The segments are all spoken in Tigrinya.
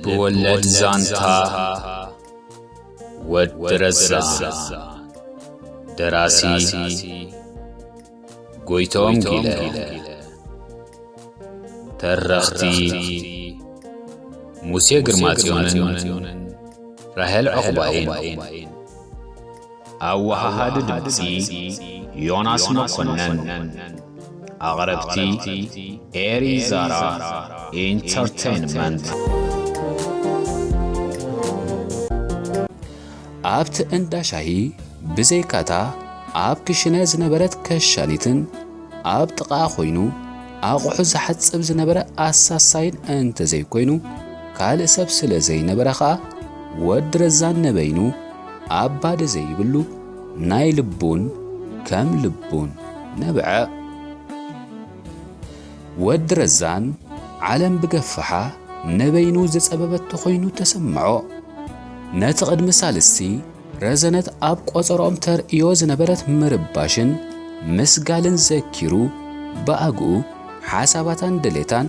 ልብ ወለድ ዛንታ ወዲ ረዛን። ደራሲ ጎይትኦም ጊለ። ተረኽቲ ሙሴ ግርማጽዮንን ራሄል ዑቕባይን። ኣወሃሃዲ ድምጺ ዮናስ መኮነን። ኣቕረብቲ ኤሪ ዛራ ኢንተርቴይንመንት። ኣብቲ እንዳ ሻሂ ብዘይካታ ኣብ ክሽነ ዝነበረት ከሻኒትን ኣብ ጥቓኣ ኮይኑ ኣቑሑ ዝሓጽብ ዝነበረ ኣሳሳይን እንተዘይኮይኑ ካልእ ሰብ ስለ ዘይነበረ ኸኣ ወዲ ረዛን ነበይኑ ኣባደ ዘይብሉ ናይ ልቡን ከም ልቡን ነብዐ። ወዲ ረዛን ዓለም ብገፋሓ ነበይኑ ዝጸበበቶ ኮይኑ ተሰምዖ። ነቲ ቅድሚ ሳልስቲ ረዘነት ኣብ ቆጸርኦም ተርእዮ ዝነበረት ምርባሽን ምስጋልን ዘኪሩ ብኣግኡ ሓሳባታን ድሌታን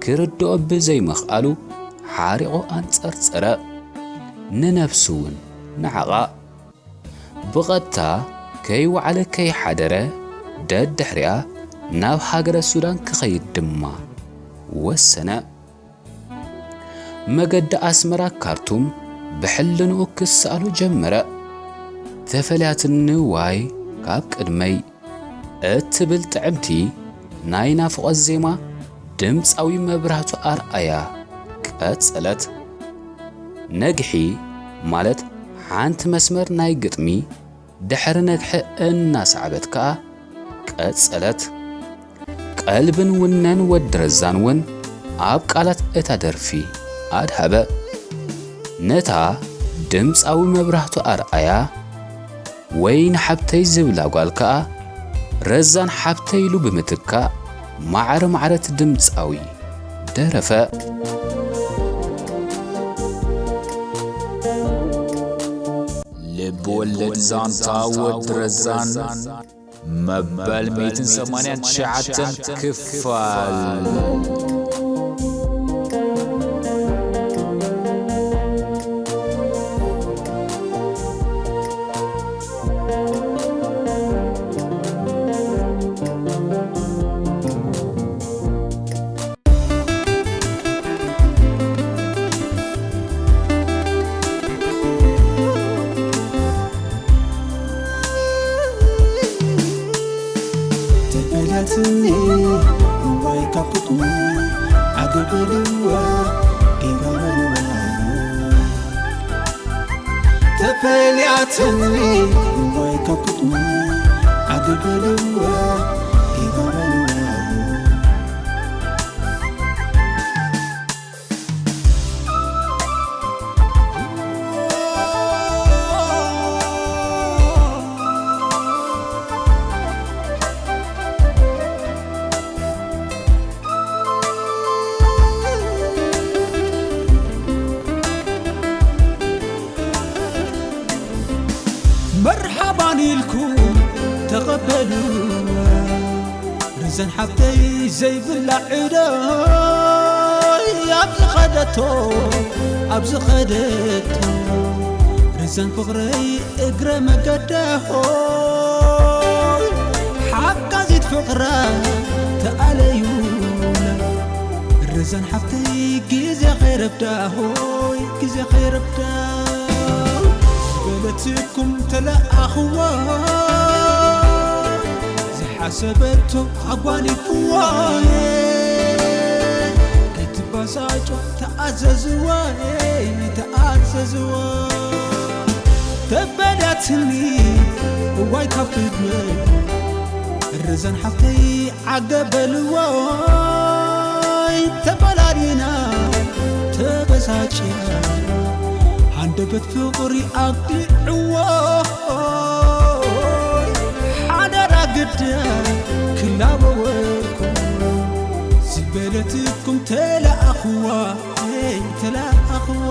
ክርድኦ ብዘይምኽኣሉ ሓሪቑ ኣንጸርጸረ። ንነብሱ እውን ነዓቓ። ብቐጥታ ከይወዓለ ከይሓደረ ደድሕሪኣ ናብ ሃገረ ሱዳን ክኸይድ ድማ ወሰነ። መገዲ ኣስመራ ካርቱም ብሕልንኡ ክሰኣሎ ጀመረ። ተፈልያትኒ ዋይ ካብ ቅድመይ እትብል ጥዕምቲ ናይ ናፍቖት ዜማ ድምጻዊ መብራህቱ ኣርኣያ ቀጸለት። ነግሒ ማለት ሓንቲ መስመር ናይ ግጥሚ ድሕሪ ነግሒ እናሰዓበት ከኣ ቀጸለት። ቀልብን ውነን ወዲ ረዛን እውን ኣብ ቃላት እታ ደርፊ ኣድሃበ። ነታ ድምጻዊ መብራህቱ ኣርኣያ ወይ ንሓብተይ ዝብላ ጓል ከኣ ረዛን ሓብተይ ኢሉ ብምትካእ ማዕረ ማዕረ እቲ ድምጻዊ ደረፈ። ልብ ወለድ ዛንታ ወዲ ረዛን መበል ሚእትን ሰማንያን ትሽዓተን ክፋል። ተፈላትኒ እዋይ ካብ ክጥሙ ዓገበልዋ ጌጋ በልዋ። ተፈልያትኒ እዋይ ካብ ክጥሙ ዓገበልዋ ጌጋ በልዋ። መርሓባን ኢልኩም ተቐበሉ። ርዘን ሓብተይ ዘይብላ ዕደ ኣብ ዝኸደቶ፣ ኣብ ዝኸደቶ ርዘን ፍቕረይ እግረ መገደ ሆይ ሓጋዚት ፍቕራ ተኣለዩላ። ርዘን ሓብተይ ግዜ ኸይረፍዳ ሆይ ግዜ ኸይረፍዳ ዝበለትኩም ተለኣኽዋ። ዝሓሰበቶ ኣጓኒፍዋ። ከይትባሳጮ ተኣዘዝዋ፣ ተኣዘዝዋ። ተበዳትኒ እዋይ ካብ ቅድመ ርዘን ሓብተይ ዓገበልዎ። ተበላሊና ተበሳጭያ ሃንደበት ፍቕሪ ኣግዲዕዎ። ሓደራ ግዳ ክላበወልኩም ዝበለትኩም ተለኣኽዋ። ተለኣኽዎ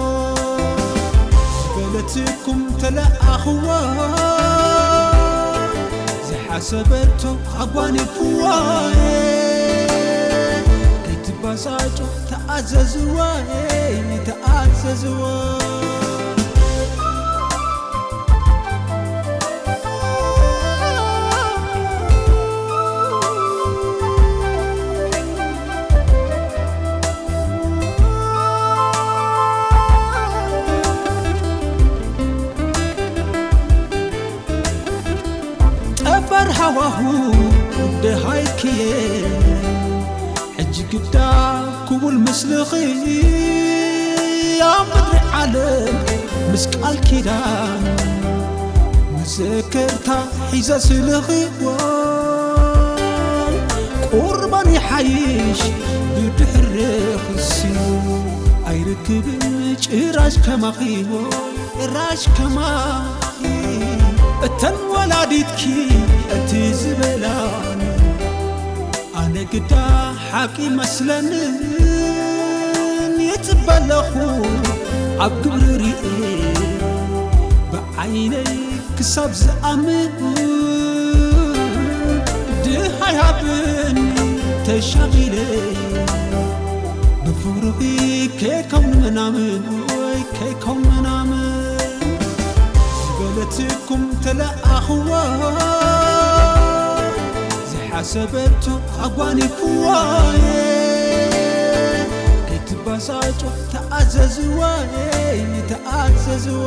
ዝበለትኩም ተለኣኽዎ። ዝሓሰበቶ ኣጓኒፍዎ። ከይትባሳጮ ተኣዘዝዎ፣ ተኣ- ዝዋ ጠፈር ሃዋሁ ደሃይክየ ሕጂ ግዳ ክቡል ምስልኺ ኣብ ምድሪ ዓለም ምስ ቃል ኪዳን መዘከርታ ሒዘ ስልኺ ቁርባን ይሓይሽ ብድሕርኽሲ ኣይርክብን ጭራሽ ከማኺ ጭራሽ ከማኺ እተን ወላዲትኪ እቲ ዝበላኒ ኣነ ግዳ ሓቂ መስለንን ይጽበ ኣለኹ ኣብ ግብሪ ርኤ ብዓይነይ ክሳብ ዝኣምን ድሃይ ሃብኒ ተሻቒለ ብፍቕርኺ ከይከውን ምናምን ወይ ከይከውን ምናምን ዝበለትኩም ተለኣኽዋ ዝሓሰበቶ ኣጓኒፍዋ ከይትባሳጮ ተኣዘዝዋ ተኣዘዝዋ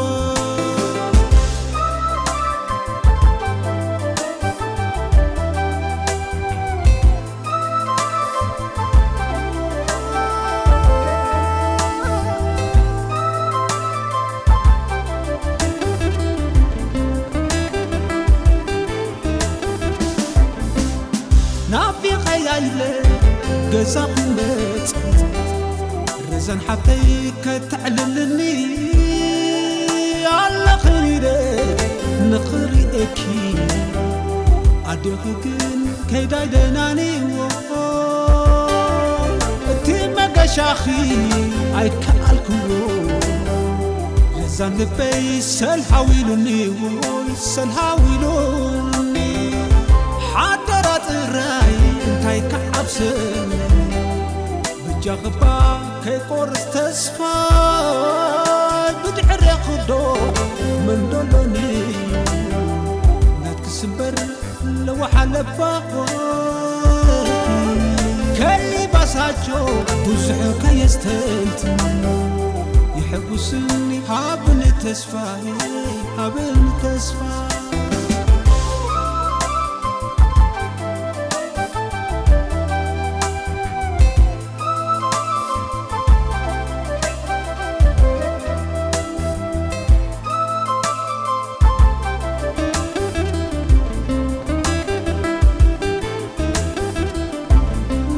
ናፊቐያ ኢለ ገዛ ክመጽ ረዘን ሓብተይ ከተዕልልኒ ኣለኽን ኢለ ንኽርእየኪ ኣዴኺ ግን ከይዳይ ደናንዎ እቲ መገሻኺ ኣይከኣልክዎ ለዛን ልበይ ሰልሃው ኢሉኒ ወይ ሰልሃው ኢሉኒ ሓደራ ጥራይ እንታይ ክዓብሰኒ ብጃኽባ ከይቆርስ ተስፋ ብድሕሬ ክዶ መን ዶሎኒ ናትክስ እምበር ለዋሓለባ ከይባሳጆ ብዙሕ ከየስተንትን ይሕጉስኒ ሃብኒ ተስፋ ሃብኒ ተስፋ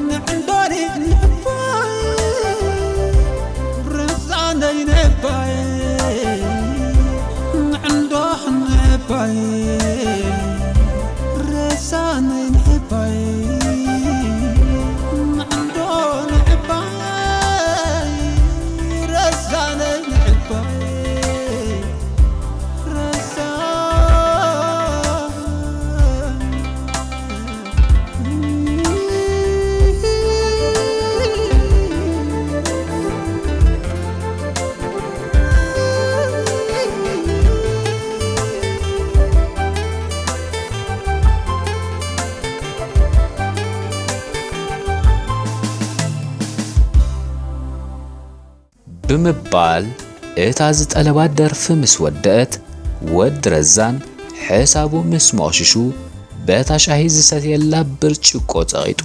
ንዕንዶሪ ንዕባይ ረዛነይ ንዕባይ ንዕንዶ ንዕባይ ረዛነይ ንዕባይ ንዕንዶ ንዕባይ ረዛነይ ንዕባይ ረዛነይ ብምባል እታ ዝጠለባ ደርፊ ምስ ወደአት፣ ወዲ ረዛን ሕሳቡ ምስ መቕሽሹ፣ በታ ሻሂ ዝሰትየላ ብርጭቆ ጸቒጡ፣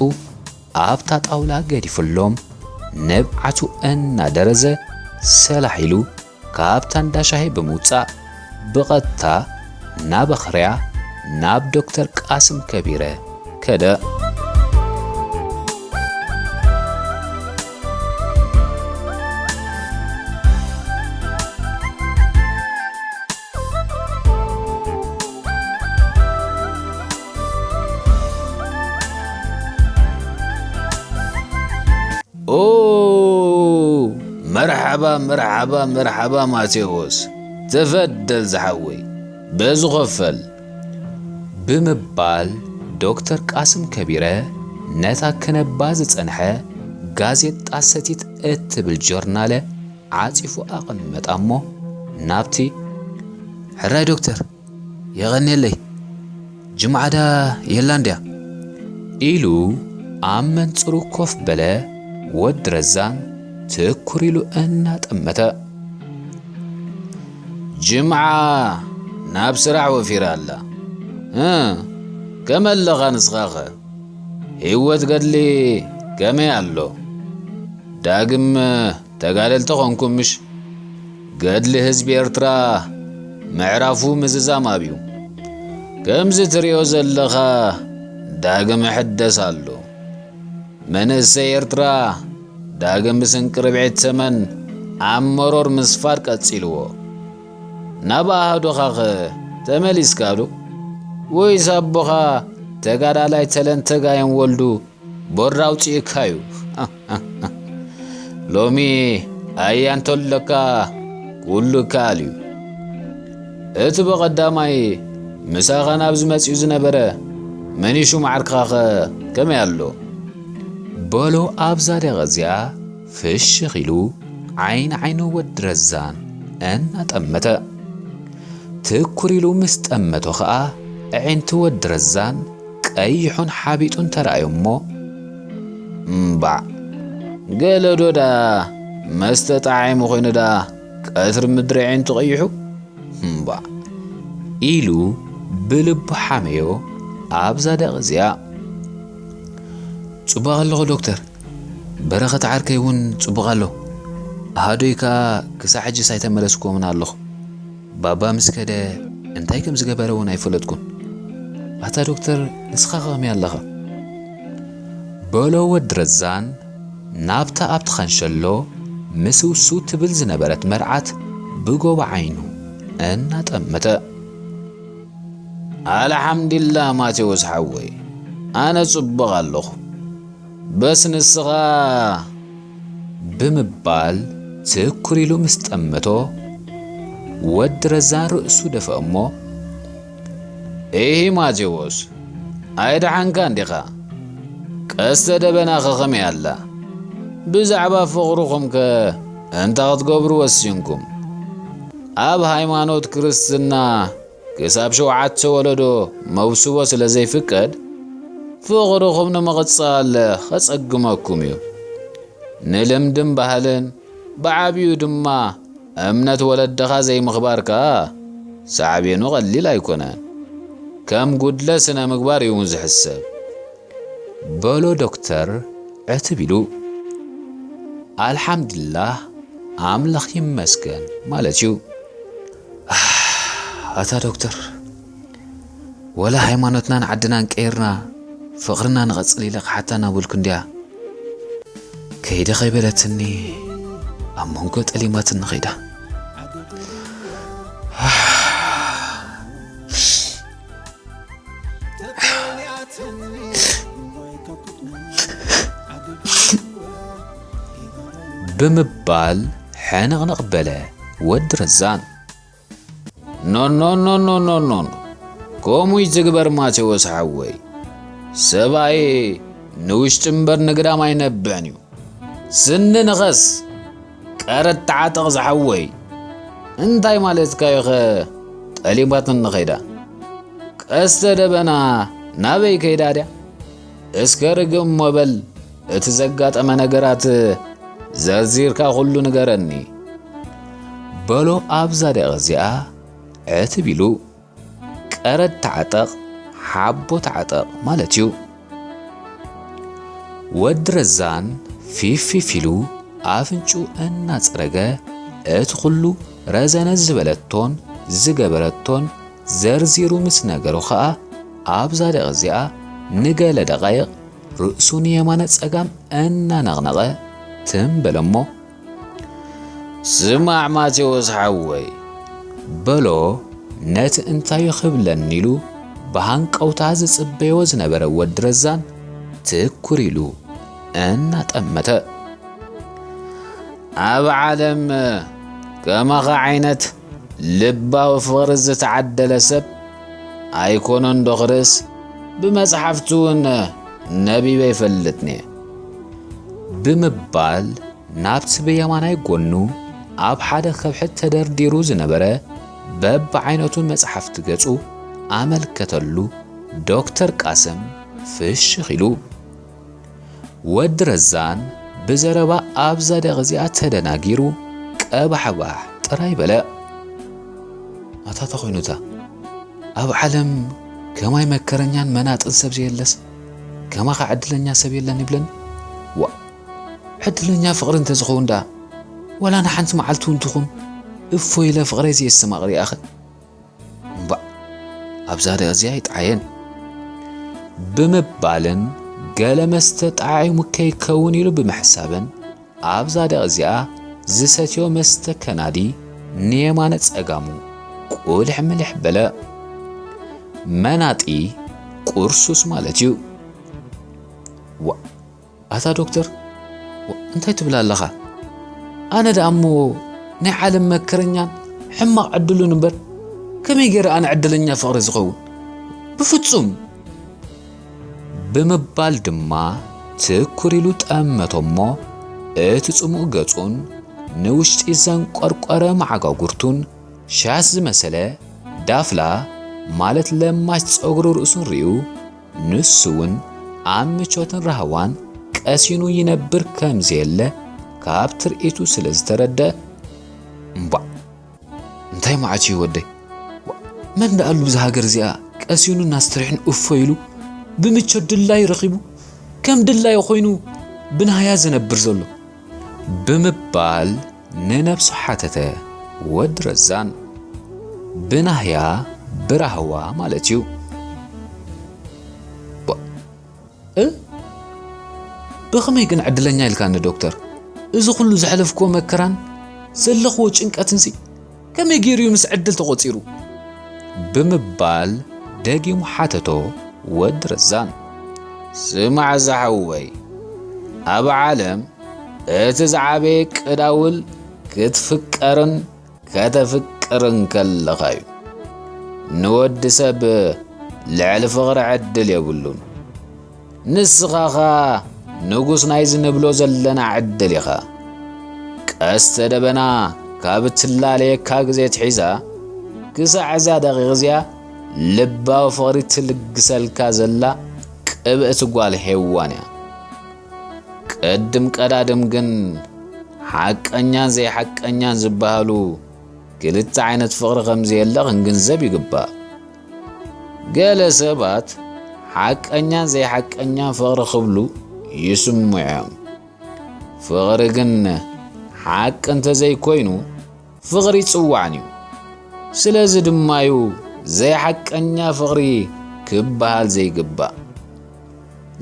ኣብታ ጣውላ ገዲፉሎም፣ ንብዓቱ እናደረዘ፣ ሰላሕ ኢሉ፣ ካብታ እንዳ ሻሂ ብምውጻእ፣ ብቐጥታ ናብ ኣኽርያ፣ ናብ ዶክተር ቃስም ከቢረ ከደ። ኦ፣ መርሓባ፣ መርሓባ፣ መርሓባ ማቴዎስ። ተፈደል ዝሓወይ፣ በዚ ኸፈል። ብምባል ዶክተር ቃስም ከቢረ ነታ ክነባ ዝጸንሐ ጋዜጣ ሰቲት እትብል ጆርናለ ዓጺፉ ኣቐመጣ እሞ ናብቲ፣ ሕራይ ዶክተር፣ የቐንየለይ፣ ጅምዓዳ የላን ድያ? ኢሉ ኣብ መንጽሩ ኮፍ በለ። ወዲ ረዛን ትኩር ኢሉ እናጠመተ፣ ጅምዓ ናብ ስራሕ ወፊራ ኣላ። እ፣ ከመይ ኣለኻ ንስኻኸ? ህይወት ገድሊ ከመይ ኣሎ? ዳግም ተጋደልቲ ኾንኩም ምሽ? ገድሊ ህዝቢ ኤርትራ ምዕራፉ ምዝዛም ኣብዩ። ከምዚ ትሪኦ ዘለኻ ዳግም ይሕደስ ኣሎ። መንእሰይ ኤርትራ ዳግም ብስንቂ ርብዒት ሰመን ኣብ መሮር ምስፋር ቀጺልዎ። ናብ ኣሃዱኻኸ ተመሊስካ ዶ? ወይስ ኣቦኻ ተጋዳላይ ተለንተጋየን ወልዱ ቦራ ኣውጺእካዩ? ሎሚ ኣያ እንተለካ ኩሉ ይከኣል እዩ። እቲ ብቐዳማይ ምሳኻ ናብዚ መጺኡ ዝነበረ መን እዩ ሽሙ ዓርክኻኸ ከመይ ኣሎ? በሎ ኣብዛ ደቒቕ እዚኣ ፍሽኽ ኢሉ ዓይኒ ዓይኑ ወዲ ረዛን እናጠመተ። ትኩር ኢሉ ምስ ጠመቶ ኸኣ ኣዒንቲ ወዲ ረዛን ቀይሑን ሓቢጡን ተራእዮ እሞ፣ እምባዕ፣ ገለ ዶ ደኣ መስተ ጠዓይሙ ኾይኑ ደኣ ቀትሪ ምድሪ ኣዒንቱ ቀይሑ? እምባዕ፣ ኢሉ ብልቡ ሓመዮ። ኣብዛ ደቒቕ እዚኣ፣ ጽቡቕ ኣለኹ ዶክተር፣ በረኸት ዓርከይ እውን ጽቡቕ ኣሎ። ኣሃዶይ ከኣ ክሳዕ ሕጅስ ኣይተመለስኩዎምን ኣለኹ። ባባ ምስ ከደ እንታይ ከም ዝገበረ እውን ኣይፈለጥኩን። ኣታ ዶክተር፣ ንስኻ ከ ከመይ ኣለኻ? በሎ ወዲ ረዛን ናብታ ኣብቲ ኸንሸሎ ምስውስው ትብል ዝነበረት መርዓት ብጎቦ ዓይኑ እናጠመተ። ኣልሓምዲላ ማቴዎስ ሓወይ፣ ኣነ ጽቡቕ ኣለኹ። በስ ንስኻ ብምባል ትኩር ኢሉ ምስ ጠመቶ፣ ወዲ ረዛን ርእሱ ደፍአ እሞ፣ "ኢሂ ማቴዎስ፣ ኣይደሓንካን ዲኻ? ቀስተ ደበናኸ ከመይ ኣላ? ብዛዕባ ፍቕርኹምከ እንታይ ክትገብሩ ወሲንኩም? ኣብ ሃይማኖት ክርስትና ክሳብ ሸውዓተ ወለዶ መውስቦ ስለ ዘይፍቀድ፣ ፍቕርኹም ንምቕጻል ከጸግመኩም እዩ። ንልምድን ባህልን፣ ብዓቢኡ ድማ እምነት ወለድኻ ዘይምኽባር ከኣ ሳዕቤኑ ቀሊል ኣይኮነን። ከም ጉድለት ስነ ምግባር እዩ እውን ዝሕሰብ።" በሎ ዶክተር ዕትብ ኢሉ። ኣልሓምዱላህ፣ ኣምላኽ ይመስገን ማለት እዩ። ኣታ ዶክተር፣ ወላ ሃይማኖትናን ዓድናን ቀይርና ፍቕርና ንቐጽል ኢለ ክሓታ እናበልኩ እንድያ ከይደ ከይበለትኒ ኣብ መንጎ ጠሊማትኒ ከይዳ። ብምባል ሕንቕንቕ በለ ወዲ ረዛን። ኖኖኖኖኖኖኖ፣ ከምኡ ይትግበር ማቴዎስ ሓወይ። ሰብኣይ ንውሽጢ እምበር ንግዳም ኣይነብዕን እዩ። ስኒ ንኸስ፣ ቀረት ተዓጠቕ ዝሓወይ። እንታይ ማለትካ'ዩኸ ጠሊማትኒ ከይዳ? ቀስተ ደበና ናበይ ከይዳ ድያ? እስከ ርግእ እሞ በል፣ እቲ ዘጋጠመ ነገራት ዘርዚርካ ኩሉ ንገረኒ። በሎ ኣብዛ ደቂቕ እዚኣ ዕትብ ኢሉ። ቀረድ ተዓጠቕ፣ ሓቦ ተዓጠቕ ማለት እዩ። ወዲ ረዛን ፊፍ ፊፍ ኢሉ ኣፍንጭኡ እናጸረገ፣ እቲ ኩሉ ረዘነ ዝበለቶን ዝገበረቶን ዘርዚሩ ምስ ነገሮ ኸኣ፣ ኣብዛ ደቒቕ እዚኣ ንገለ ደቓይቕ ርእሱ ንየማነ ጸጋም እናነቕነቐ ትም በለ እሞ፣ "ስማዕ ማቴዎስ ሓወይ" በሎ፣ ነቲ እንታዩ ክብለኒ ኢሉ ብሃንቀውታ ዝጽበዮ ዝነበረ ወዲ ረዛን ትኩር ኢሉ እናጠመተ። ኣብ ዓለም ከማኻ ዓይነት ልባዊ ፍቕሪ ዝተዓደለ ሰብ ኣይኮነን ዶ ክርእስ? ብመጽሓፍቲ እውን ነቢበ ይፈልጥኒ ብምባል ናብቲ ብየማናይ ጎኑ ኣብ ሓደ ከብሒ ተደርዲሩ ዝነበረ በብዓይነቱ መጽሓፍቲ ገጹ ኣመልከተሉ። ዶክተር ቃስም ፍሽኽ ኢሉ። ወዲ ረዛን ብዘረባ ኣብዛ ደቕ እዚኣ ተደናጊሩ ቀባሕባሕ ጥራይ በለ። ኣታ ተኾይኑታ፣ ኣብ ዓለም ከማይ መከረኛን መናጥን ሰብ ዘየለስ፣ ከማኻ ዕድለኛ ሰብ የለን ይብለኒ። ዋ፣ ዕድለኛ ፍቕሪ እንተዝኸውን ደኣ፣ ዋላ ንሓንቲ መዓልቲ እውን ትኹን እፎ ኢለ ፍቕረይ ዘየስተማቕር ይኣኸ። እምባእ፣ ኣብዛ ደቕ እዚኣ ኣይጠዓየን ብምባልን ገለ መስተ ጠዓዒሙ ከይከውን ኢሉ ብምሕሳብን ኣብዛ ደቕ እዚኣ ዝሰትዮ መስተ ከናዲ ንየማነ ጸጋሙ ቁልሕ ምልሕ በለ። መናጢ ቁርሱስ ማለት እዩ። ዋ፣ ኣታ ዶክተር፣ ዋ፣ እንታይ ትብል ኣለኻ? ኣነ ደኣ እሞ ናይ ዓለም መከረኛን ሕማቕ ዕድሉን እምበር፣ ከመይ ገይረ ኣነ ዕድለኛ ፍቕሪ ዝኸውን? ብፍጹም! ብምባል ድማ ትኩር ኢሉ ጠመቶ እሞ፣ እቲ ጽሙእ ገጹን ንውሽጢ ዘንቆርቆረ መዓጋጉርቱን ሻሽ ዝመሰለ ዳፍላ ማለት ለማሽ ጸጉሪ ርእሱን ርእዩ፣ ንሱ እውን ኣብ ምቾትን ራህዋን ቀሲኑ ይነብር ከም ዘየለ ካብ ትርኢቱ ስለ ዝተረድአ፣ እምባእ፣ እንታይ መዓት እዩ ወደይ? ዋ፣ መን ደኣሉ ብዛ ሃገር እዚኣ ቀሲኑን ኣስተሪሑን እፎ ኢሉ ብምቾት ድላዩ ረኺቡ ከም ድላዩ ኮይኑ ብናህያ ዝነብር ዘሎ? ብምባል ንነብሱ ሓተተ ወዲ ረዛን። ብናህያ ብራህዋ ማለት እዩ። ቧ-፣ እ? ብኸመይ ግን ዕድለኛ ኢልካኒ ዶክተር? እዚ ኩሉ ዘሕለፍክዎ መከራን ዘለኽዎ ጭንቀትንሲ ከመይ ገይሩ እዩ ምስ ዕድል ተቖጺሩ? ብምባል ደጊሙ ሓተቶ ወዲ ረዛን። ስማዕ ዝሓወይ፣ ኣብ ዓለም እቲ ዝዓበየ ቅዳውል ክትፍቀርን ከተፍቅርን ከለኻ እዩ። ንወዲ ሰብ ልዕሊ ፍቕሪ ዕድል የብሉን። ንስኻ ኸኣ ንጉስ ናይዚ ንብሎ ዘለና ዕድል ኢኻ። ቀስተ ደበና ካብ እትላለየካ ግዜ ኣትሒዛ ክሳዕ እዛ ደቂቕ እዚኣ ልባዊ ፍቕሪ ትልግሰልካ ዘላ ቅብእቲ ጓል ሄዋን እያ። ቅድም ቀዳድም ግን ሓቀኛን ዘይሓቀኛን ዝበሃሉ ክልተ ዓይነት ፍቕሪ ከም ዘየለ ክንግንዘብ ይግባእ። ገለ ሰባት ሓቀኛን ዘይሓቀኛን ፍቕሪ ክብሉ ይስምዑ እዮም። ፍቕሪ ግን ሓቂ እንተዘይኮይኑ ፍቕሪ ይጽዋዕን እዩ። ስለዚ ድማ እዩ ዘይሓቀኛ ፍቕሪ ክበሃል ዘይግባእ።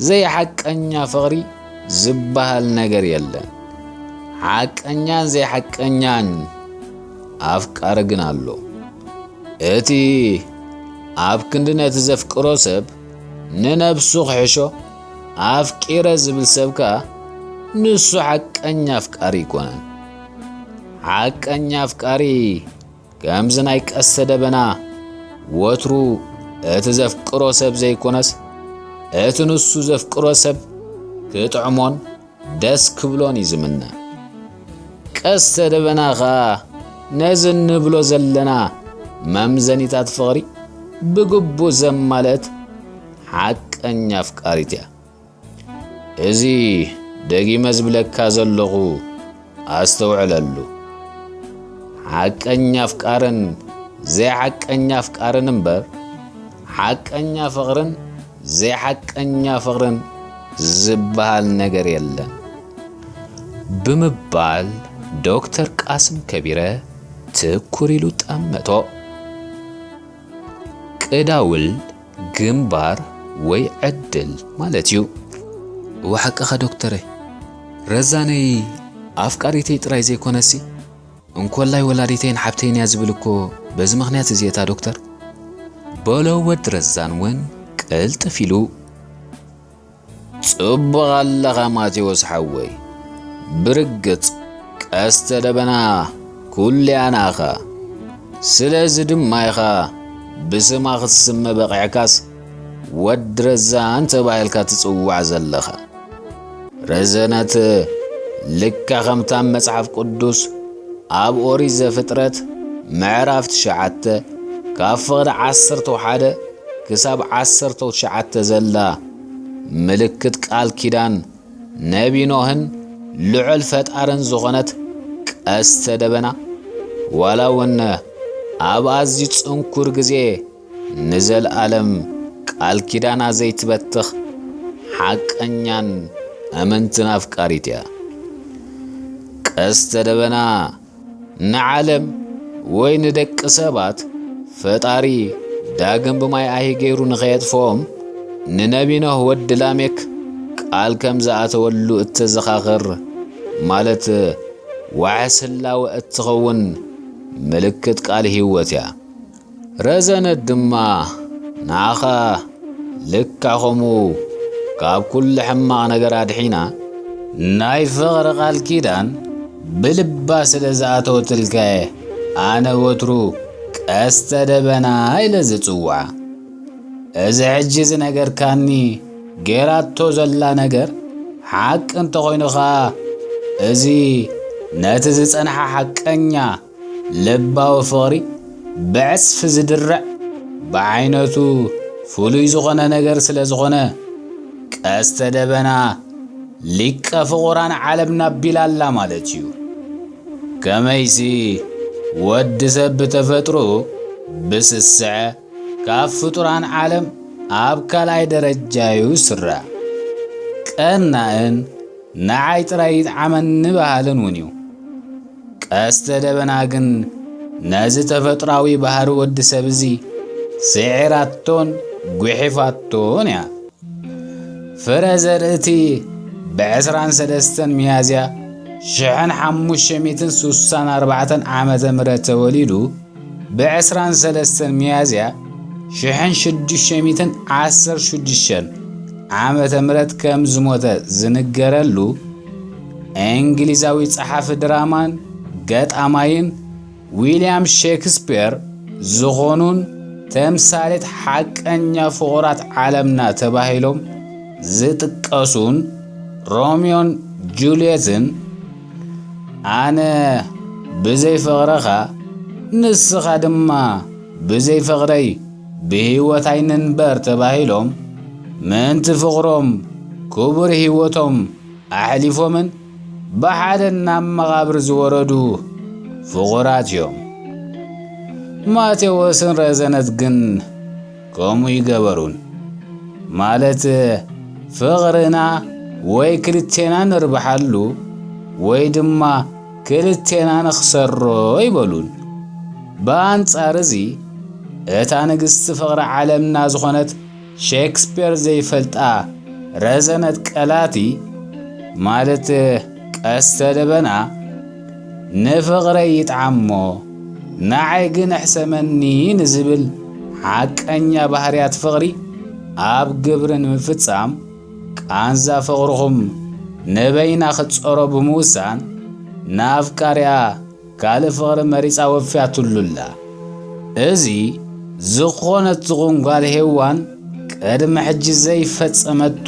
ዘይሓቀኛ ፍቕሪ ዝበሃል ነገር የለን። ሓቀኛን ዘይሓቀኛን ኣፍቃሪ ግን ኣሎ። እቲ ኣብ ክንዲ ነቲ ዘፍቅሮ ሰብ ንነብሱ ክሕሾ ኣፍቂረ ዝብል ሰብ ከኣ ንሱ ሓቀኛ ኣፍቃሪ ኣይኮነን። ሓቀኛ ኣፍቃሪ ከምዚ ናይ ቀስተ ደበና ወትሩ እቲ ዘፍቅሮ ሰብ ዘይኮነስ፣ እቲ ንሱ ዘፍቅሮ ሰብ ክጥዕሞን ደስ ክብሎን እዩ ዝምነ። ቀስተ ደበና ኸኣ ነዚ እንብሎ ዘለና መምዘኒታት ፍቕሪ ብግቡእ ዘማልአት ሓቀኛ ኣፍቃሪት እያ። እዚ ደጊመ ዝብለካ ዘለኹ ኣስተውዕለሉ። ሓቀኛ ኣፍቃርን ዘይሓቀኛ ኣፍቃርን እምበር፣ ሓቀኛ ፍቕርን ዘይሓቀኛ ፍቕርን ዝበሃል ነገር የለን። ብምባል ዶክተር ቃስም ከቢረ ትኩር ኢሉ ጠመቶ። ቅዳውል ግንባር ወይ ዕድል ማለት እዩ። እወ ሓቅኻ ዶክተረይ፣ ረዛነይ ኣፍቃሪተይ ጥራይ ዘይኮነሲ እንኮላይ ወላዲተይን ሓብተይን እያ ዝብል እኮ በዚ ምኽንያት እዚ እታ ዶክተር። በሎ ወዲ ረዛን እውን ቅልጥፍ ኢሉ። ጽቡቕ ኣለኻ ማቴዎስ ሓወይ። ብርግጽ ቀስተ ደበና ኩሉ እያ ናኻ። ስለዚ ድማ ኢኻ ብስማ ክትስመ በቒዕካስ ወዲ ረዛን ተባሂልካ ትጽዋዕ ዘለኻ። ረዘነት ልካ ከምታ ኣብ መጽሓፍ ቅዱስ ኣብ ኦሪት ዘፍጥረት ምዕራፍ ትሽዓተ ካብ ፍቕዲ ዓሰርተ ሓደ ክሳብ ዓሰርተ ትሽዓተ ዘላ ምልክት ቃል ኪዳን ነቢ ኖህን ልዑል ፈጣርን ዝኾነት ቀስተ ደበና፣ ዋላ እውን ኣብ ኣዝዩ ጽንኩር ግዜ ንዘለኣለም ቃል ኪዳና ዘይትበትኽ ሓቀኛን ኣመንትን ኣፍቃሪት እያ። ቀስተ ደበና ንዓለም ወይ ንደቂ ሰባት ፈጣሪ ዳግም ብማይ ኣሂ ገይሩ ንኸየጥፍኦም ንነቢ ኖህ ወዲ ላሜክ ቃል ከም ዝኣተወሉ እተዘኻኽር፣ ማለት ዋሕስ ህላወ እትኸውን ምልክት ቃል ህይወት እያ። ረዘነት ድማ ንዓኻ ልክዕ ከምኡ ካብ ኩሉ ሕማቕ ነገር ኣድሒና፣ ናይ ፍቕሪ ቃል ኪዳን ብልባ ስለ ዝኣተወትልካ እየ ኣነ ወትሩ ቀስተ ደበና ኢለ ዝጽውዓ። እዚ ሕጂ ዝነገርካኒ ጌራቶ ዘላ ነገር ሓቂ እንተኾይኑ ኸኣ፣ እዚ ነቲ ዝጸንሓ ሓቀኛ ልባዊ ፍቕሪ ብዕጽፊ ዝድርዕ፣ ብዓይነቱ ፍሉይ ዝኾነ ነገር ስለ ዝኾነ፣ ቀስተ ደበና ሊቀ ፍቑራን ዓለምና ኣቢላላ ማለት እዩ። ከመይሲ፣ ወዲ ሰብ ብተፈጥሮ ብስስዐ ካብ ፍጡራን ዓለም ኣብ ካልኣይ ደረጃ እዩ ዝስራዕ። ቀናእን ንዓይ ጥራይ ይጥዓመኒ በሃልን እውን እዩ። ቀስተ ደበና ግን ነዚ ተፈጥሮኣዊ ባህሪ ወዲ ሰብ እዚ ስዒራቶን ጉሒፋቶን እያ። ፍረ ዘርእቲ ብዕስራን ሰለስተን ሚያዝያ ሽሕን ሓሙሽተ ሚእትን ስሳን ኣርባዕተን ዓመተ ምህረት ተወሊዱ፣ ብዕስራን ሰለስተን ሚያዝያ ሽሕን ሽዱሽተ ሚእትን ዓሰርተ ሽዱሽተን ዓመተ ምህረት ከም ዝሞተ ዝንገረሉ፣ እንግሊዛዊ ጸሓፊ ድራማን ገጣማይን ዊልያም ሼክስፒር ዝኾኑን ተምሳሌት ሓቀኛ ፍቑራት ዓለምና ተባሂሎም ዝጥቀሱን ሮሚዮን ጁልየትን፣ ኣነ ብዘይ ፍቕርኻ፣ ንስኻ ድማ ብዘይ ፍቕረይ ብህይወት ኣይንንበር ተባሂሎም፣ ምእንቲ ፍቕሮም ክቡር ህይወቶም ኣሕሊፎምን ብሓደ ናብ መቓብር ዝወረዱ ፍቑራት እዮም። ማቴዎስን ረዘነት ግን ከምኡ ይገበሩን። ማለት፣ ፍቕርና ወይ ክልቴና ንርብሓሉ ወይ ድማ ክልቴና ንኽሰሮ ይበሉን። ብኣንጻር እዚ፣ እታ ንግስቲ ፍቕሪ ዓለምና ዝኾነት ሼክስፒር ዘይፈልጣ ረዘነት ቀላቲ፣ ማለት ቀስተ ደበና፣ ንፍቕረይ ይጥዓሞ፣ ንዓይ ግን እሕሰመኒ ንዝብል ሓቀኛ ባህርያት ፍቕሪ ኣብ ግብሪ ንምፍጻም፣ ቃንዛ ፍቕርኹም ንበይና ክትጸሮ ብምውሳን፣ ንኣፍቃሪኣ ካልእ ፍቕሪ መሪጻ ወፊያትሉ ኣላ። እዚ ዝኾነት ትኹን ጓል ሄዋን ቅድሚ ሕጂ ዘይፈጸመቶ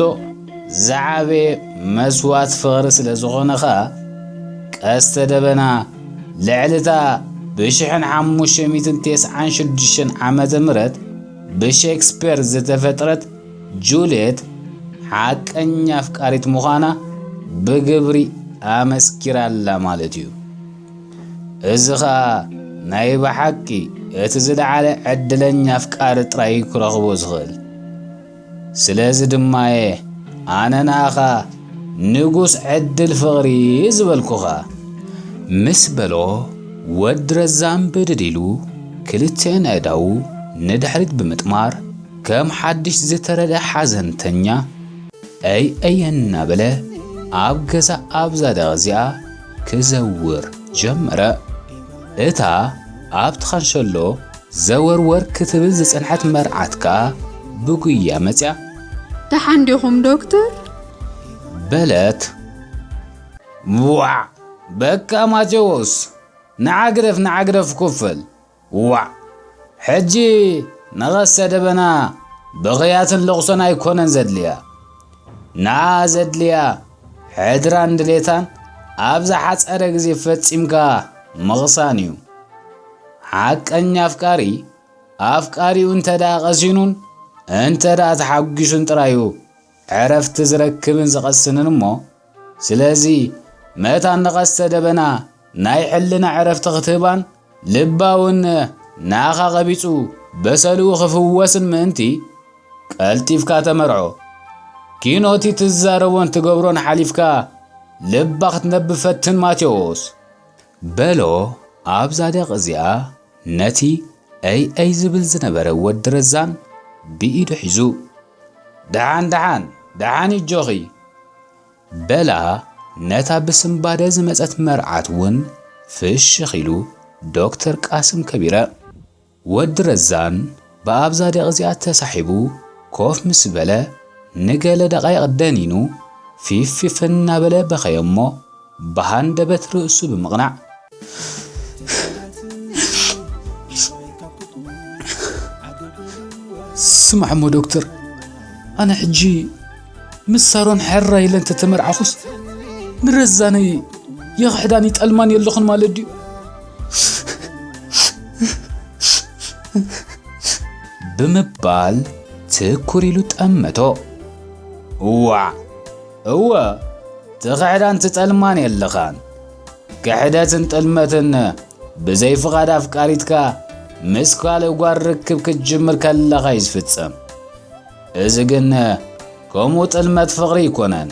ዝዓበየ መስዋእቲ ፍቕሪ ስለ ዝኾነ ኸኣ፣ ቀስተ ደበና ልዕሊ እታ ብሽሕን ሓሙሽተ ሚእትን ተስዓን ሽዱሽተን ዓመተ ምህረት ብሼክስፒር ዝተፈጥረት ጁልየት ሓቀኛ ኣፍቃሪት ምዃና ብግብሪ ኣመስኪራላ ማለት እዩ። እዚ ኸኣ ናይ ብሓቂ እቲ ዝለዓለ ዕድለኛ ኣፍቃሪ ጥራይ ክረኽቦ ዝኽእል። ስለዚ ድማ እየ ኣነ ንኣኻ ንጉስ ዕድል ፍቕሪ ዝበልኩኻ። ምስ በሎ፣ ወዲ ረዛን ብድድ ኢሉ ክልቲኤን ኣእዳዉ ንድሕሪት ብምጥማር፣ ከም ሓድሽ ዝተረደ ሓዘንተኛ፣ "እይ እይ" እናበለ ኣብ ገዛ ኣብዛ ደቕ እዚኣ ክዘውር ጀመረ። እታ ኣብቲ ኻንሸሎ ዘወርወር ክትብል ዝጸንሐት መርዓት ከኣ ብጉያ መጽያ፣ "ደሓን ዲኹም ዶክተር?" በለት። "ዋዕ! በቃ ማቴዎስ፣ ንዓ ግደፍ፣ ንዓ ግደፍ ክፍል። ዋዕ! ሕጂ ንቐስተ ደበና ብኽያትን ለቕሶን ኣይኮነን ዘድልያ። ንዓ ዘድልያ ሕድራን ድሌታን ኣብ ዝሓጸረ ግዜ ፈጺምካ ምቕሳን እዩ። ሓቀኛ ኣፍቃሪ፣ ኣፍቃሪኡ እንተ ደኣ ቀሲኑን እንተ ደኣ ተሓጒሱን ጥራይ እዩ ዕረፍቲ ዝረክብን ዝቐስንን እሞ፣ ስለዚ መታን ንቐስተ ደበና ናይ ሕልና ዕረፍቲ ክትህባን ልባ እውን ንኣኻ ቀቢጹ በሰልኡ ክፍወስን ምእንቲ፣ ቀልጢፍካ ተመርዖ። ኪኖቲ ትዛረቦን ትገብሮን ሓሊፍካ ልባ ክትነብ ፈትን ማቴዎስ። በሎ ኣብዛ ደቕ እዚኣ ነቲ ኣይ ኣይ ዝብል ዝነበረ ወዲ ረዛን ብኢዱ ሒዙ። ደሓን፣ ደሓን፣ ደሓን እጆኺ። በላ ነታ ብስምባደ ዝመጸት መርዓት እውን ፍሽኽ ኢሉ ዶክተር ቃስም ከቢረ። ወዲ ረዛን ብኣብዛ ደቕ እዚኣ ተሳሒቡ ኮፍ ምስ በለ፣ ንገለ ደቓይቕ ደኒኑ ፊፊፍ እናበለ በኸየ እሞ፣ ብሃንደበት ርእሱ ብምቕናዕ፣ ስማዕ እሞ ዶክተር፣ ኣነ ሕጂ ምስ ሳሮን ሕራይ ኢለ እንተተመርዓኹስ፣ ንረዛነይ የኽሕዳን ይጠልማን የለኹን ማለት ድዩ? ብምባል ትኩር ኢሉ ጠመቶ። እዋዕ፣ እወ፣ ትኽሕዳን ትጠልማን የለኻን። ክሕደትን ጥልመትን ብዘይ ፍቓድ ኣፍቃሪትካ ምስ ካልእ ጓል ርክብ ክትጅምር ከለኻ እዩ ዝፍጸም። እዚ ግን ከምኡ ጥልመት ፍቕሪ ኣይኮነን።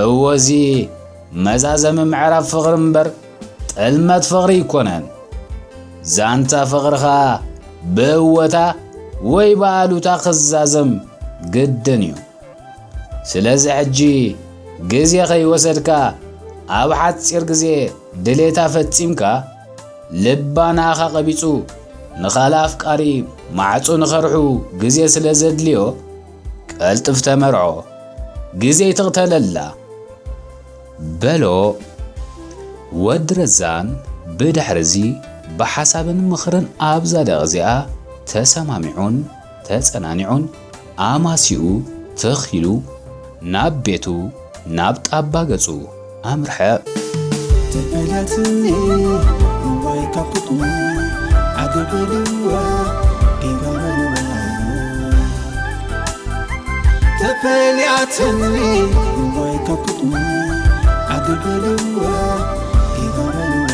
እወ፣ እዚ መዛዘሚ ምዕራፍ ፍቕሪ እምበር ጥልመት ፍቕሪ ኣይኮነን። ዛንታ ፍቕርኻ ብእወታ ወይ ብኣሉታ ክዛዘም ግድን እዩ። ስለዚ ሕጂ ግዜ ከይወሰድካ ኣብ ሓጺር ግዜ ድሌታ ፈጺምካ፣ ልባ ንኣኻ ቀቢጹ ንኻልእ ኣፍቃሪ ማዕጾ ንኸርሑ ግዜ ስለ ዘድልዮ፣ ቀልጥፍ ተመርዖ፣ ግዜ ይትቕተለላ። በሎ። ወዲ ረዛን ብድሕርዚ ብሓሳብን ምኽርን ኣብዛ ደቕ እዚኣ ተሰማሚዑን ተጸናኒዑን ኣማሲኡ ትኽ ኢሉ ናብ ቤቱ ናብ ጣባ ገጹ ኣምርሐ። ተፈላትኒ እዋይ ካብ ክጥሙ ዓገበልዋ ጌጋ በልዋ። ተፈሊያትኒ እዋይ ካብ ክጥሙ ዓገበልዋ ጌጋ በልዋ።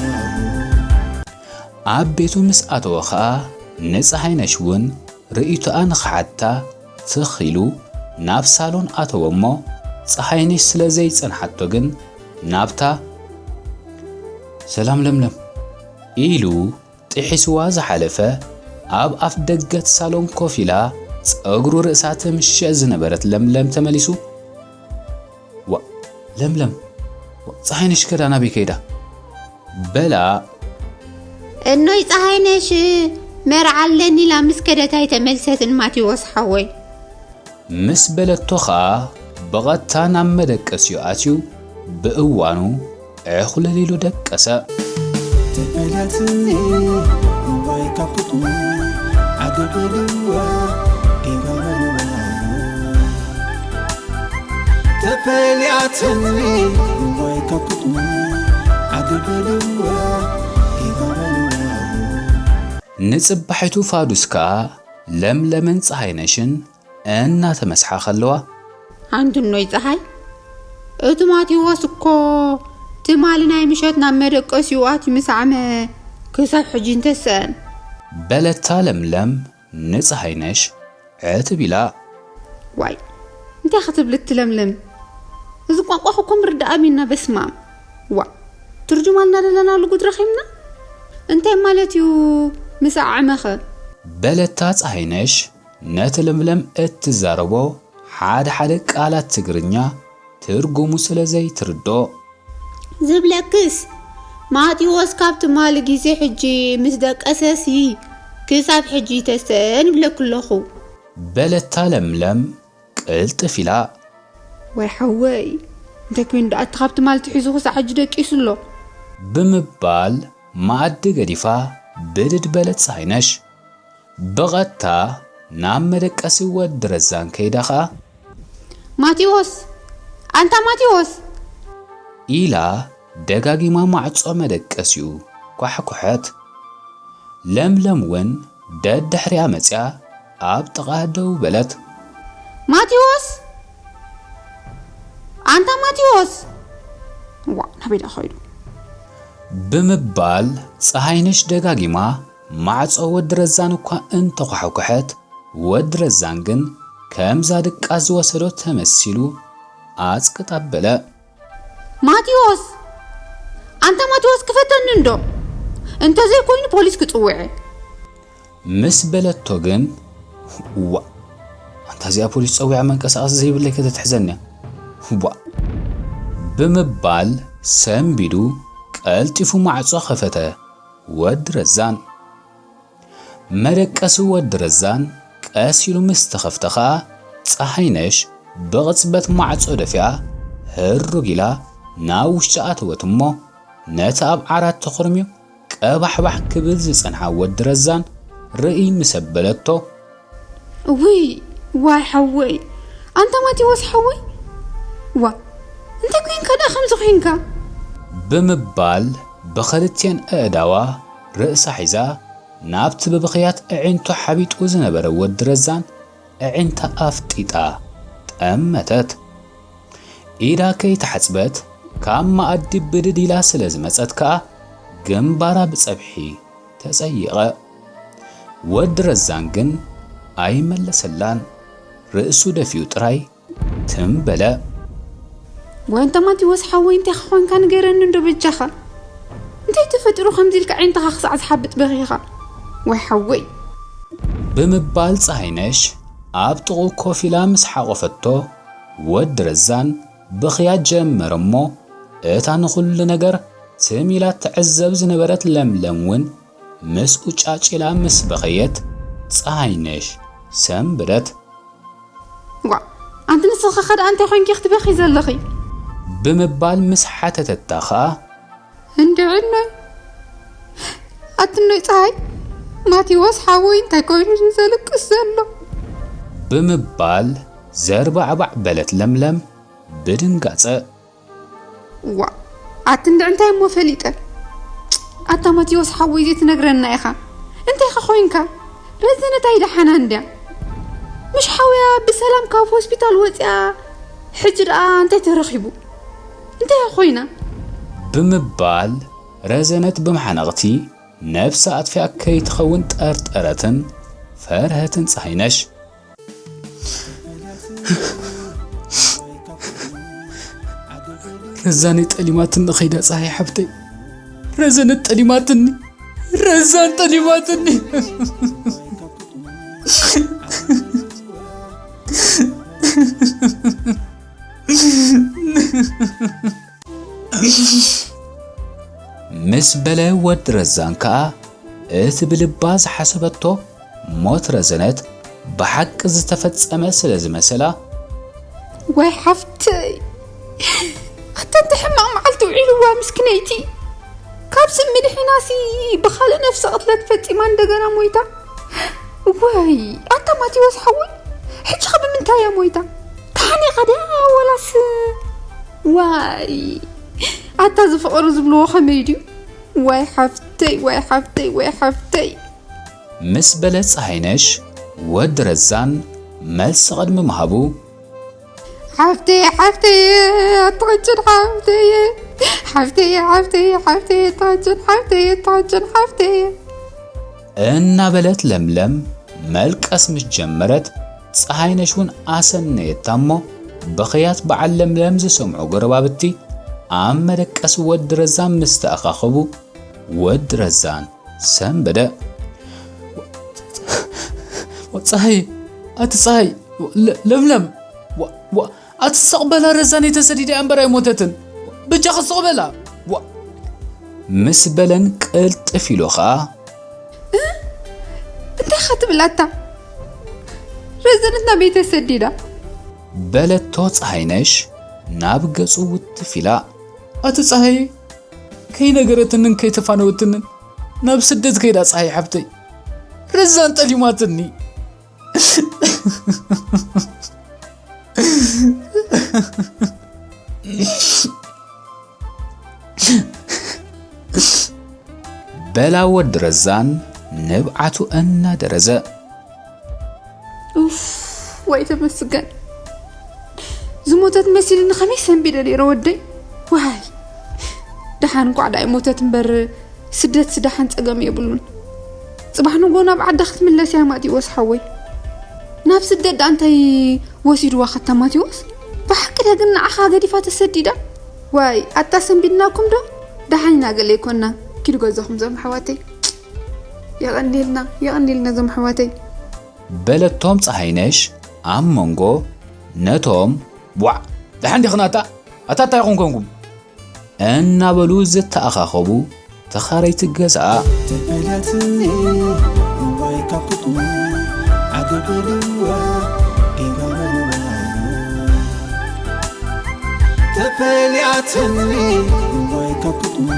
ኣብ ቤቱ ምስ ኣተወ ኸኣ ንጸሃይነሽ እውን ርእይቶኣ ንኽሓታ ትኽ ኢሉ ናብ ሳሎን ኣተወ እሞ፣ ጸሃይነሽ ስለ ዘይጸንሓቶ ግን ናብታ፣ "ሰላም ለምለም" ኢሉ ጥሒስዋ ዝሓለፈ፣ ኣብ ኣፍ ደገ እቲ ሳሎን ኮፍ ኢላ ጸጉሩ ርእሳ ትምሽዕ ዝነበረት ለምለም ተመሊሱ፣ "ዋእ ለምለም፣ ዋእ ጸሃይነሽ ከዳ ናበይ ከይዳ?" በላ። "እኖይ ጸሃይነሽ መርዓ ኣለኒ ኢላ ምስ ከደት ኣይተመልሰትን ማቴዎስ ሓወይ" ምስ በለቶ ኸኣ ብቐጥታ ናብ መደቀሲኡ ኣትዩ ብእዋኑ ዕኹልል ኢሉ ደቀሰ። ተፈላትኒ እዋይ ካብ ክጥሙ ዓገበልዋ ጌጋ በልዋ። ተፈሊያትኒ እዋይ ካብ ክጥሙ ዓገበልዋ ጌጋ በልዋ። ንጽባሒቱ ፋዱስ ከኣ ለምለምን ጸሃይነሽን እናተመስሓ ከለዋ፣ "ኣንድኖይ ጸሃይ፣ እቲ ማቴዎስ እኮ ትማሊ ናይ ምሸት ናብ መደቀሲኡ ኣትዩ ምስ ዓመ ክሳብ ሕጂ እንተሰአን" በለታ ለምለም ንጸሃይነሽ ዕትብ ኢላ። "ዋይ፣ እንታይ ክትብል እትለምለም? እዚ ቋንቋ እኮ ምርዳእ ኣቢና በስማም። ዋ፣ ትርጅማልና ደለናሉ ጉድ ረኺብና? እንታይ ማለት እዩ ምስ ዓመኸ?" በለታ ጸሃይነሽ ነቲ ለምለም እትዛረቦ ሓደ ሓደ ቃላት ትግርኛ ትርጉሙ ስለ ዘይትርድኦ። "ዝብለክስ ማቴዎስ ካብ ትማሊ ግዜ ሕጂ ምስ ደቀሰሲ ክሳብ ሕጂ ተሰን ይብለኪ ኣለኹ" በለታ ለምለም ቅልጥፍ ኢላ። "ወይ ሓወይ፣ እንታይ ኮይኑ ደኣ እቲ ካብ ትማሊ ትሒዙ ክሳዕ ሕጂ ደቂሱ ኣሎ?" ብምባል መኣዲ ገዲፋ ብድድ በለት ጸሃይነሽ። ብቐጥታ ናብ መደቀሲ ወዲ ረዛን ከይዳ ኸኣ፣ "ማቴዎስ! ኣንታ ማቴዎስ!" ኢላ ደጋጊማ ማዕጾ መደቀሲኡ ኳሕኩሐት። ለምለም እውን ደድሕሪኣ መጺኣ ኣብ ጥቓ ደው በለት። "ማቴዎስ! ኣንታ ማቴዎስ!" "ዋ፣ ናበይ ደኣ ኸይዱ?" ብምባል ጸሃይነሽ ደጋጊማ ማዕጾ ወዲ ረዛን እኳ እንተኳሕኩሐት፣ ወዲ ረዛን ግን ከምዛ ድቃስ ዝወሰዶ ተመሲሉ ኣጽቅጥ ኣበለ። "ማቴዎስ! ኣንታ ማቴዎስ ክፈተኒ እንዶ! እንተዘይኮይኑ ፖሊስ ክጽውዕ!" ምስ በለቶ ግን፣ "እዋ፣ ኣንታ እዚኣ ፖሊስ ጸዊዓ መንቀሳቐሲ ዘይብለይ ከተትሕዘኒ እያ። እዋ!" ብምባል ሰንቢዱ ቀልጢፉ ማዕጾ ከፈተ። ወዲ ረዛን መደቀሲ ወዲ ረዛን ቀስ ኢሉ ምስ ተኸፍተ ኸኣ፣ ጸሃይነሽ ብቕጽበት ማዕጾ ደፊኣ ህሩግ ኢላ ናብ ውሽጢ ኣተወት እሞ፣ ነቲ ኣብ ዓራት ተኾርምዩ ቀባሕባሕ ክብል ዝጸንሓ ወዲ ረዛን ርእይ ምስ ኣበለቶ፣ "እውይ፣ ዋይ ሓወይ፣ ኣንታ ማቴዎስ ሓወይ፣ ዋ፣ እንታይ ኮይንካ ደኣ ከምዚ ኮይንካ?" ብምባል ብኽልቴን ኣእዳዋ ርእሳ ሒዛ ናብቲ ብብኽያት ኣዒንቱ ሓቢጡ ዝነበረ ወዲ ረዛን ኣዒንታ ኣፍጢጣ ጠመተት። ኢዳ ከይተሓጽበት ካብ መኣዲ ብድድ ኢላ ስለ ዝመጸት ከኣ ግንባራ ብጸብሒ ተጸይቐ። ወዲ ረዛን ግን ኣይመለሰላን። ርእሱ ደፊኡ ጥራይ ትም በለ። "ወይ ኣንታ ማቴዎስ ሓወይ፣ እንታይ ኾንካ ንገረኒ እንዶ በጃኻ? እንታይ ተፈጢሩ ከምዚ ኢልካ ኣዒንትኻ ክሳዕ ዝሓብጥ በኺኻ? ወይ ሓወይ!" ብምባል ጸሃይነሽ ኣብ ጥቕኡ ኮፍ ኢላ ምስ ሓቖፈቶ፣ ወዲ ረዛን ብኽያት ጀመረ እሞ፣ እታ ንኹሉ ነገር ትም ኢላ ትዕዘብ ዝነበረት ለምለም እውን ምስኡ ጫጭ ኢላ ምስ በኸየት፣ ጸሃይነሽ ሰንበደት። "ዋ፣ ኣንቲ ንስኺ ኸ ደኣ እንታይ ኮይንኪ ክትበኺ ዘለኺ?" ብምባል ምስ ሓተተታ ኸኣ፣ "እንድዕኖይ፣ ኣትኖይ ጸሃይ፣ ማቴዎስ ሓወይ እንታይ ኮይኑ እዩ ዘልቅስ ዘሎ?" ብምባል ዘርባዕባዕ በለት ለምለም ብድንጋጸ። "ዋ፣ ኣቲ እንድዒ እንታይ እሞ ፈሊጠ? ኣታ ማቴዎስ ሓወይ ዘይትነግረና ኢኻ። እንታይ ኢኻ ኮይንካ? ረዘነት ኣይደሓናን ድያ? ምሽ ሓውያ ብሰላም ካብ ሆስፒታል ወፂኣ፣ ሕጂ ደኣ እንታይ ተረኺቡ? እንታይ ኢኻ ኮይና?" ብምባል ረዘነት ብመሓነቕቲ ነብሳ ኣጥፊኣ ከይትኸውን ጠርጠረትን ፈርሀትን ጸሃይነሽ። ረዛነይ ጠሊማትኒ ኸይዳ ጸሃይ ሓብተይ። ረዘነት ጠሊማትኒ። ረዛን ጠሊማትኒ። ምስ በለ ወዲ ረዛን ከኣ እቲ ብልባ ዝሓሰበቶ ሞት ረዘነት ብሓቂ ዝተፈጸመ ስለ ዝመሰላ፣ "ዋይ ሓፍተይ፣ ኣታ እንተ ሕማቕ መዓልቲ ውዒልዋ ምስክነይቲ፣ ካብ ስሚ ድሒናሲ ብኻልእ ነፍሰ ቅትለት ፈጺማ እንደገና ሞይታ። ዋይ ኣታ ማቴዎስ ሓወይ፣ ሕጂ ኸ ብምንታይ እያ ሞይታ? ተሓኒቓ ድያ ወላስ? ዋይ ኣታ እዚ ፍቕሪ ዝብልዎ ኸመይ ድዩ? ዋይ ሓፍተይ፣ ዋይ ሓፍተይ፣ ዋይ ሓፍተይ!" ምስ በለት ጸሃይነሽ፣ ወዲ ረዛን መልሲ ቅድሚ ምሃቡ፣ "ሓፍተየ፣ ሓፍተየ፣ ኣትቕጭን ሓፍተየ፣ ሓፍተየ፣ ሓፍተየ፣ ሓፍተየ፣ ኣትቕጭን ሓፍተየ፣ ኣትቕጭን ሓፍተየ" እናበለት ለምለም መልቀስ ምስ ጀመረት፣ ጸሃይነሽ እውን ኣሰነየታ እሞ፣ ብኽያት በዓል ለምለም ዝሰምዑ ጎረባብቲ ኣብ መደቀሲ ወዲ ረዛን ምስ ተኣኻኸቡ፣ ወዲ ረዛን ሰንበደ። "ዋ፣ ጸሃይ፣ ኣቲ ጸሃይ፣ ለ-፣ ለምለም፣ ዋ፣ ዋ፣ ኣቲ ስቕ በላ፣ ረዛነይ ተሰዲዳ እያ እምበር ኣይሞተትን። በጃኺ ስቕ በላ፣ ዋ።" ምስ በለን ቅልጥፍ ኢሉ ኸኣ፣ "እ? እንታይ ኢኻ ትብል ኣታ? ረዘነት ናበይ ተሰዲዳ?" በለቶ ጸሃይነሽ ናብ ገጹ ውትፍ ኢላ። ኣቲ ጸሃይ፣ ከይነገረትንን ከይተፋነወትንን ናብ ስደት ከይዳ ጸሃይ ሓብተይ። ረዛን ጠሊማትኒ። በላ ወዲ ረዛን ንብዓቱ እናደረዘ። ኡፍ፣ ወይ ተመስገን። ዝሞተት መሲልኒ ከመይ ሰንቢደ ነይረ ወደይ። ዋይ፣ ደሓን እንኳዕ ደኣ ይሞተት እምበር፣ ስደት ስደሓን ጸገም የብሉን። ጽባሕ ንጎ ናብ ዓዳ ክትምለስ እያ ማቴዎስ ሓወይ። ናብ ስደት ደኣ እንታይ ወሲድዋ ከታ ማቴዎስ? ብሓቂ ደ ግን ንዓኻ ገዲፋ ተሰዲዳ? ዋይ፣ ኣታ ሰንቢድናኩም ዶ? ደሓን ኢና ገለ ይኮና። ኪዱ ገዛኹም ዘም ሓዋተይ። የቐንየልና፣ የቐንየልና ዘም ሓዋተይ። በለቶም ፀሃይነሽ ኣብ መንጎ ነቶም ዋዕ ደሓን ዲኽና ኣታ ኣታ እንታይ ኢኹም ኮንኩም እናበሉ ዝተኣኻኸቡ ተኻረይቲ ገዛ ተፈላትኒ እዋይ ካብ ጥቕሙ ዓገበልዋ ጌጋ በልዋ ተፈሊያትኒ እዋይ ካብ ጥቕሙ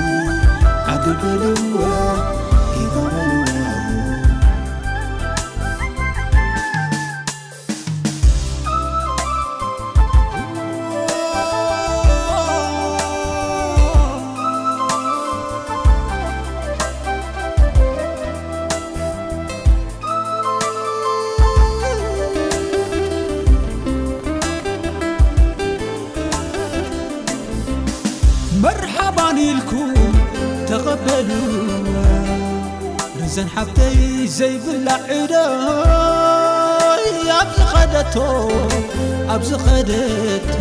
ዓገበልዋ ጌጋ በልዋ መርሓባን ኢልኩም ተቐበሉ ርዘን ሓብተይ ዘይብላ ዕደ ኣብ ዝኸደቶ ኣብ ዝኸደቶ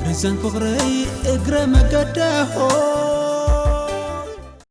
ርዘን ፍቕረይ እግረ መገደሆ